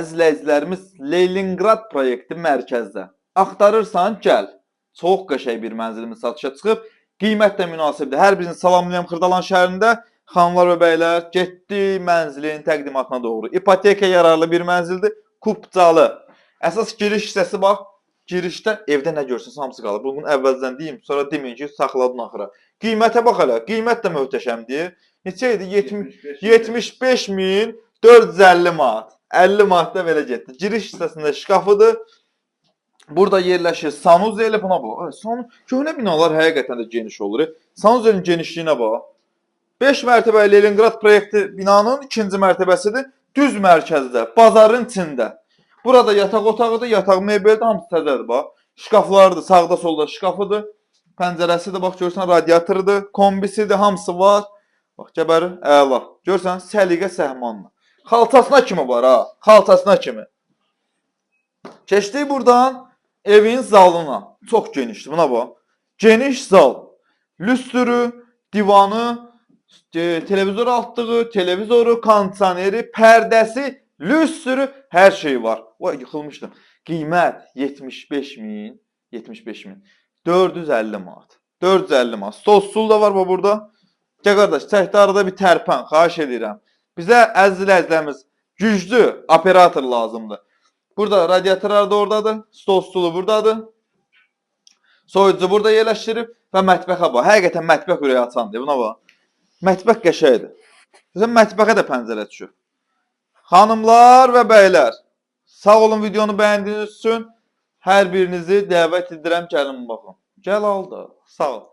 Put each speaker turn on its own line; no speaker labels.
İzləyicilərimiz, Leningrad proyekti mərkəzdə. Axtarırsan, gəl. Çox qəşəng bir mənzilimiz satışa çıxıb. Qiymət də münasibdir. Hər birini salamlayıram Xırdalan şəhərində. Xanımlar və bəylər, getdi mənzilin təqdimatına doğru. İpoteka yararlı bir mənzildir. Kupcalı. Əsas giriş hissəsi bax. Girişdə evdə nə görsəniz hamısı qalır. Bunu əvvəlcədən deyim, sonra deməyin ki, saxladın axıra. Qiymətə bax hələ. Qiymət də möhtəşəmdir. Neçə idi? 70
75
75.450 manat. 50 manat da belə getdi. Giriş hissəsində şkafıdır. Burada yerləşir sanuzeli, buna bax. Ay, köhnə binalar həqiqətən də geniş olur. Sanuzelin genişliyinə bax. 5 mərtəbəli Leningrad proyekti binanın ikinci mərtəbəsidir. Düz mərkəzdə, bazarın içində. Burada yataq otağıdır, yataq mebeli də hamısı təzədir bax. Şkaflardır, sağda solda şkafıdır. Pəncərəsidir, bax görsən radiatorıdır, kombisidir, hamısı var. Bax gəbərir, əla. Görsən səliqə səhmanla. Xalçasına kimi var ha, xalçasına kimi. Keçdik buradan evin zalına. Çox genişdir, buna bax. Geniş zal. Lüstrü, divanı, televizor altlığı, televizoru, kondisioneri, pərdəsi, lüstrü, hər şey var. Vay yıxılmışdım. Qiymət 75 min, 75 min. 450 manat. 450 manat. Stol stul da var bax burada. Gəl qardaş, çək də arada bir tərpən, xahiş edirəm. Bizə əziz izləyicilərimiz güclü operator lazımdır. Burada radiatorlar da oradadır, stol stulu buradadır. Soyuducu burada yerləşdirib və mətbəxə bax. Həqiqətən mətbəx ürəyi açandır. Buna bax. Mətbəx qəşəngdir. Məsələn, mətbəxə də pəncərə düşüb. Xanımlar və bəylər, sağ olun videonu bəyəndiyiniz üçün. Hər birinizi dəvət edirəm, gəlin baxın. Gəl al da. Sağ ol.